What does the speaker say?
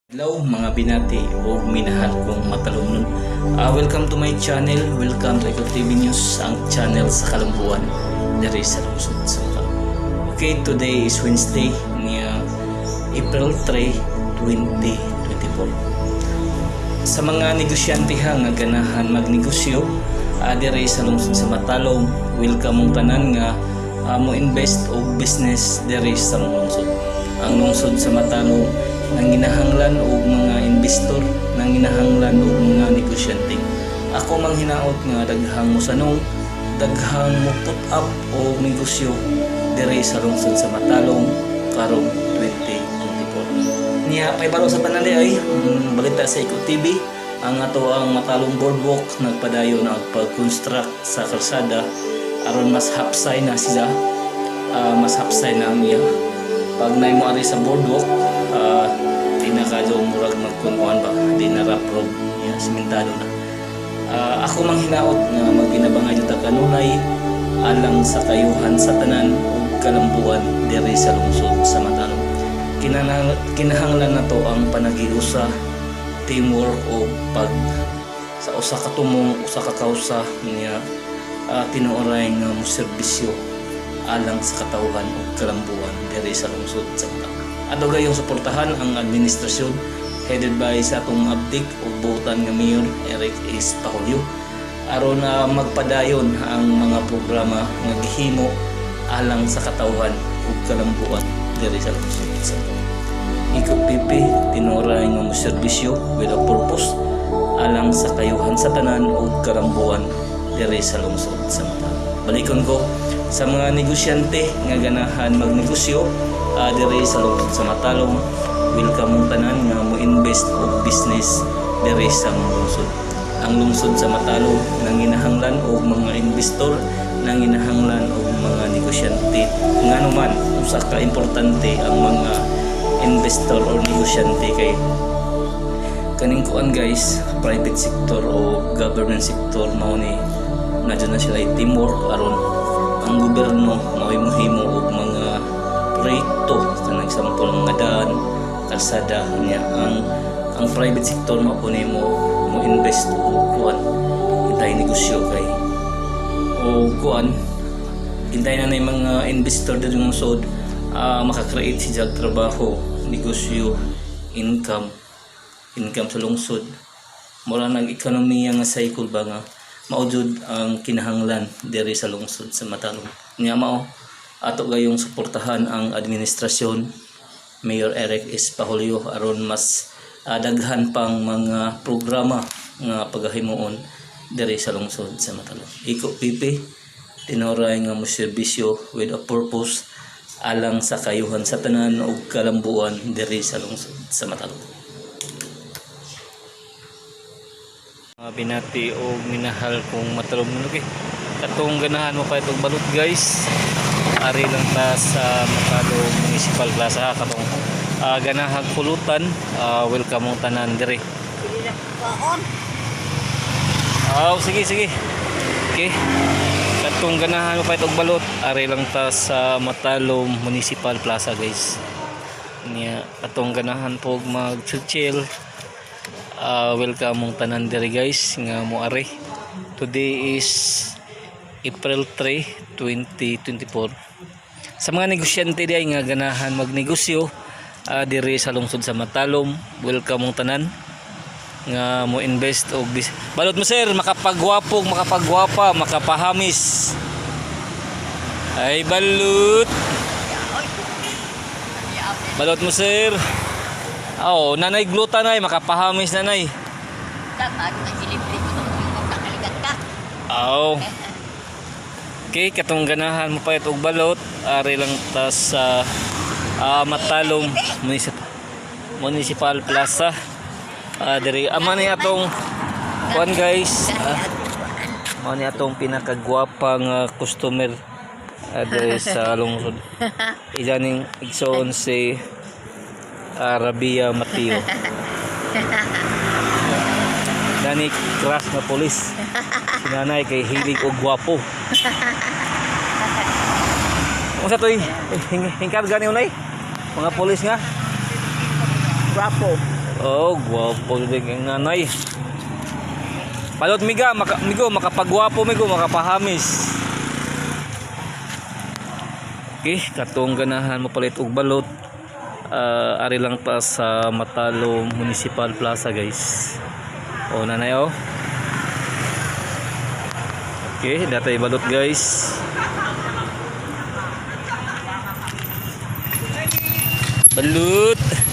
Hello, mga binati o minahal kong matalumnon. Welcome to my channel. Welcome to Ikaw TV News, ang channel sa kalambuan diri sa lungsod sa Matalom. Okay, today is Wednesday, niya April 3, 2024. Sa mga negosyante ha nga ganahan magnegosyo diri sa lungsod sa Matalom, welcome mong tanan nga mo invest og business diri sa mong lungsod. Ang lungsod sa Matalom nanginahanglan og mga investor, nanginahanglan og mga negosyante. Ako manghinaot nga daghang mosanong, daghang mo put up og negosyo diri sa lungsod sa Matalom karong 2024. Niya pahibalo sa tanan ay balita sa Iko TV, ang ato ang Matalom Boardwalk nagpadayon na og pag-construct sa kalsada aron mas hapsay na sila, mas hapsay na ang iya pag naay mo ari sa boardwalk, di na kadyo murag magkunkuan ba, di na rough road, yeah, simentado na. Ako manghinaot nga magkinabangay jud ta kanunay alang sa kayuhan sa tanan ug kalambuan diri sa lungsod sa Matalom. Kinahanglan nato ang panagiusa, teamwork o pag sa usa ka tumong, usa ka kausa niya, tinuoray nga mo serbisyo alang sa katawhan ug kalambuan diri sa lungsod sa Matalom. Ato gayong suportahan ang administrasyon headed by sa atong abdik ug buotan nga Mayor Eric S. Pahulyo aron na magpadayon ang mga programa nga gihimo alang sa katawhan ug kalambuan diri sa lungsod sa Matalom. Iko PP, tinuoray nga mo serbisyo with a purpose alang sa kayuhan sa tanan ug kalambuan diri sa lungsod sa Matalom. Balikon ko, sa mga negosyante nga ganahan magnegosyo diri sa lungsod sa Matalom, welcome mong tanan nga mo invest og business diri sa mong lungsod. Ang lungsod sa Matalom nanginahanglan og mga investor, nanginahanglan og mga negosyante. Ngano man usa ka importante ang mga investor or negosyante kay kaning kuan guys, private sector o government sector, mao ni na na sila teamwork aron ang gobyerno mao'y mohimo og mga proyekto, kanang example mga daan, kalsada, niya ang private sector mao po nimo mo invest og kuan, hintay negosyo kay o kuan, hintay na yung mga investor diri lungsod, maka-create siya og trabaho, negosyo, income income sa lungsod. Mura nag ekonomiya nga cycle ba nga mao jud ang kinahanglan diri sa lungsod sa Matalom. Nya mao ato gayong suportahan ang administrasyon Mayor Eric S. Pahulyo aron mas daghan pang mga programa nga pagahimuon diri sa lungsod sa Matalom. Iko PP, tinuoray nga mo serbisyo with a purpose alang sa kayuhan sa tanan ug kalambuan diri sa lungsod sa Matalom. Mga binati o minahal kong matalom, okay. Katong ganahan mo pa itong balot guys, ari lang ta sa Matalom Municipal Plaza. Katong ganahag pulutan, welcome mong tanan diri. Kaon. Aw, sige sige. Okay. Katong ganahan mo pa itong balot, ari lang ta sa Matalom Municipal Plaza guys. Niya katong ganahan po mag chill, welcome mong tanan diri guys nga mo ari. Today is April 3, 2024. Sa mga negosyante di nga ganahan magnegosyo diri sa lungsod sa Matalom, welcome mong tanan nga mo invest og balot mo sir, makapagwapo, makapagwapa, makapahamis. Ay balot. Balot mo sir. Oh, nanay gluta nay, makapahamis nanay. Dapat nagilibre ko itong kakaligat ka. Aw. Okay, katong ganahan mo pa og balot, ari lang ta sa Matalom Municipal Plaza. Diri ama ni atong kuan guys. Mao ni atong pinakagwapa nga customer diri sa lungsod. Iya ning igsoon si Rabia Mateo. Nani crush nga polis. Si nanay kay hilig og gwapo. Unsa toy? Hingkar gani unay? Mga polis nga. Gwapo. Oh, gwapo din ang nanay. Palot miga, maka, migo, makapagwapo migo, makapahamis. Okay, katong ganahan mo palit og balot. Ah, ari lang ta sa Matalo Municipal Plaza, guys. Oh, nanay oh. Okay, datay balot, guys. Balut.